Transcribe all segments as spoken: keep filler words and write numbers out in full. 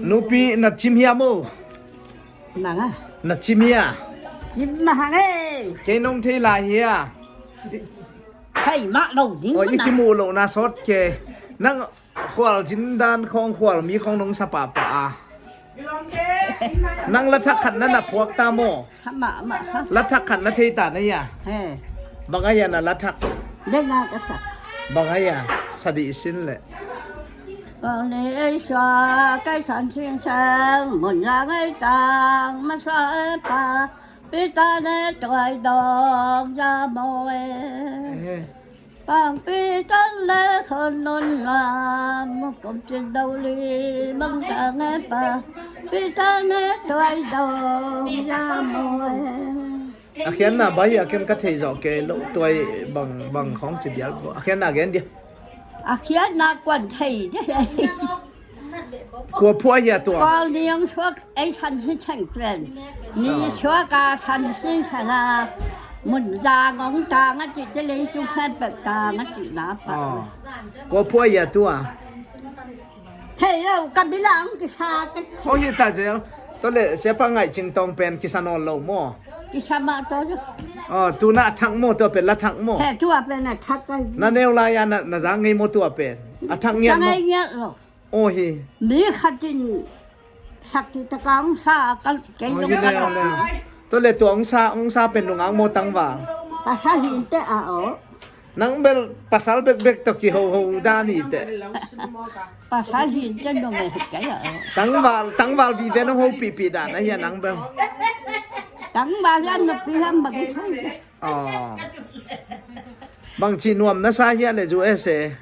Nupi, na cim hiam o? Nang a? Na cim hia? Cim mahang e. Kei nong thei lai hia? Thei mah lo ding. Oi, i na kimuh lohna sawt kei. Nang khual zindan khawng, khual mi khawng nong sa pahpah a. Nang lathak khat na na phuak ta maw? Sa mahmah sa. Lathak khat na thei ta na hia? He. Bang a hia na lathak? Dena ka sa. Bang a hia? Sa dih sin leh. Kong ni ei sua kai san sing sang mun la ngai tang ma sa e pa. Pi ta ne tuai dong ya mo e. Eh. Pang pi tan le khon nun la mu kom chin dau li bang ta ngai pa. Pi ta ne tuai dong ya mo e. A khiatna bai a ken ka thei zawh kei lo, tuai bang, bang khawng ci bial bo. A khiatna gen dia. A khiatna kuan thei dia. Kua phuah hia tua? Kua niang suak ei san si cheng pen. Ni suak a san si cheng a. Mun za ngong tang a ci, ci lei cung khen pek tang a ci na pa. Kua phuah hia tua? Thei lo, ka bilang kisa ka thei. Aw hi ta zel. Tua le siapa ngaih cing tawng pen kisa nawn lo maw? Kisa mah tua. Aw, tu na a thak maw, tua pen la thak maw? He, tua pen a thak ka. Na neu lai a na, na zang ngei maw tua pen? A thak ngiat maw? Zang ngei ngiat lo. Aw hi. Mi khat in sakhi taka ong sa ka kei. Aw hi, neu, neu. Tua le tua ong sa, ong sa pen nungak maw tangval? Pasal hi te a aw. Nang bel pasal bekbek tawh kihoho dan hi teh. Pasal hi teh numei hi kei a. Tangval, tangval vive nong hopihpih dan ahi a nang bel. Tangval hiam nupi hiam bang hi thei. Aw. Bangci nuam na sa hia le U S A?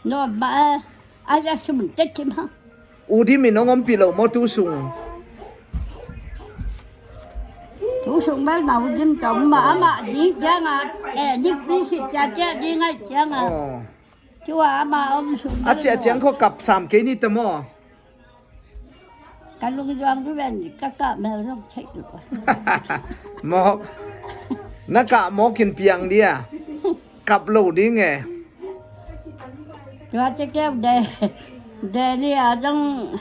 Nuam mah e. Ai a sum teh kim ha. U Dim in hong ompih lo maw tu sung? Tu sung bel na U Dim tawh mah amah ding ciang a, eh, dikpi khit ciang ciang ding ngai ciang a. Aw. Tua amah om sung bel a ciah ciang khaw kap sam kei ni ta maw? Ka lungzuang tu ven ka kah mel zong theih lo. Mawk. Na kah mawk in piang dia. Kap lo ding e. Tua ci keu de, de ni a zong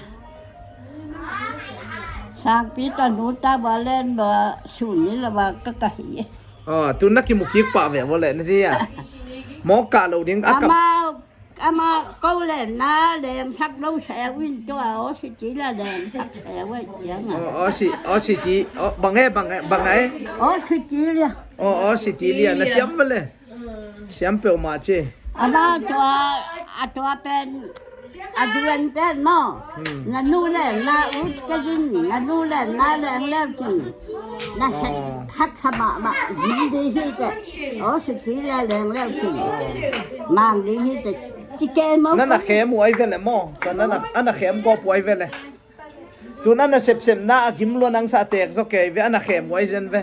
sangpi tanu ta bua len bua sun ni la bua ka ka hi. Aw, tu na kimu kik pah ve bua le na ci a. Mawk kah lo ding a kap. Amau, amau ko len na leng sak lo sa win tua aw si ti la leng sak sa wai ciang a. Aw, aw si, aw si ti, aw, bang e, bang e, bang e. Aw si ti lia. Aw, aw si ti lia, na siam bua le. Siam peuhmah ci. A na tua, a tua pen, a duan pen maw. Hmm. Na nu le na ut ka zin, na nu le na leng leu cin. Na set haksa mahmah zin di hi teh. Aw si ti le leng leu cin. Mang di hi teh. Ci ke maw. Na na khem uh ai ve le maw. Tua na na, a na khem gawp uh ai ve le. Tun a na sepsepna a gim lua nang sa tek zaw kei ve, a na khem uai zen ve.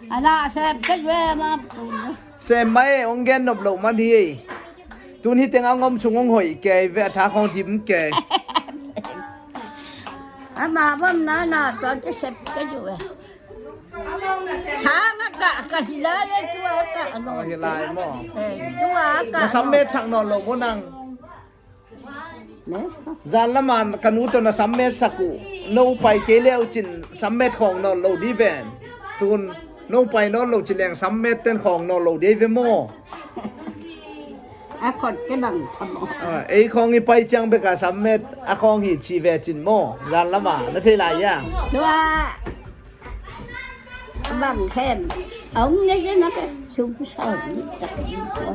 A na sem kei ve ma. Sem mai ong gen nop lo man hi. Tun hi teng a ngom sung ong hoih kei ve, a tha khong dim kei. A ma bom na na tuan te sep kei ve. Sang a ka, ka hi lai le tua ka a no. Hi lai maw. Eh, tua ka. Na sam met sak nawn lo maw nang. Zan lama ka nu tawh na sammet sak uh, no pai kei leu cin sammet khawng nawn lo di ven. Tun no pai nawn lo ci leng sammet ten khawng nawn lo di ve maw? A khot ke bang pha maw? Ah, ei khawng i pai ciang bek a sammet a khawng hi ci ve cin maw? Zan lama na thei lai ia? Tua bang khem ong nei na pe sum sa ni tak ni tua.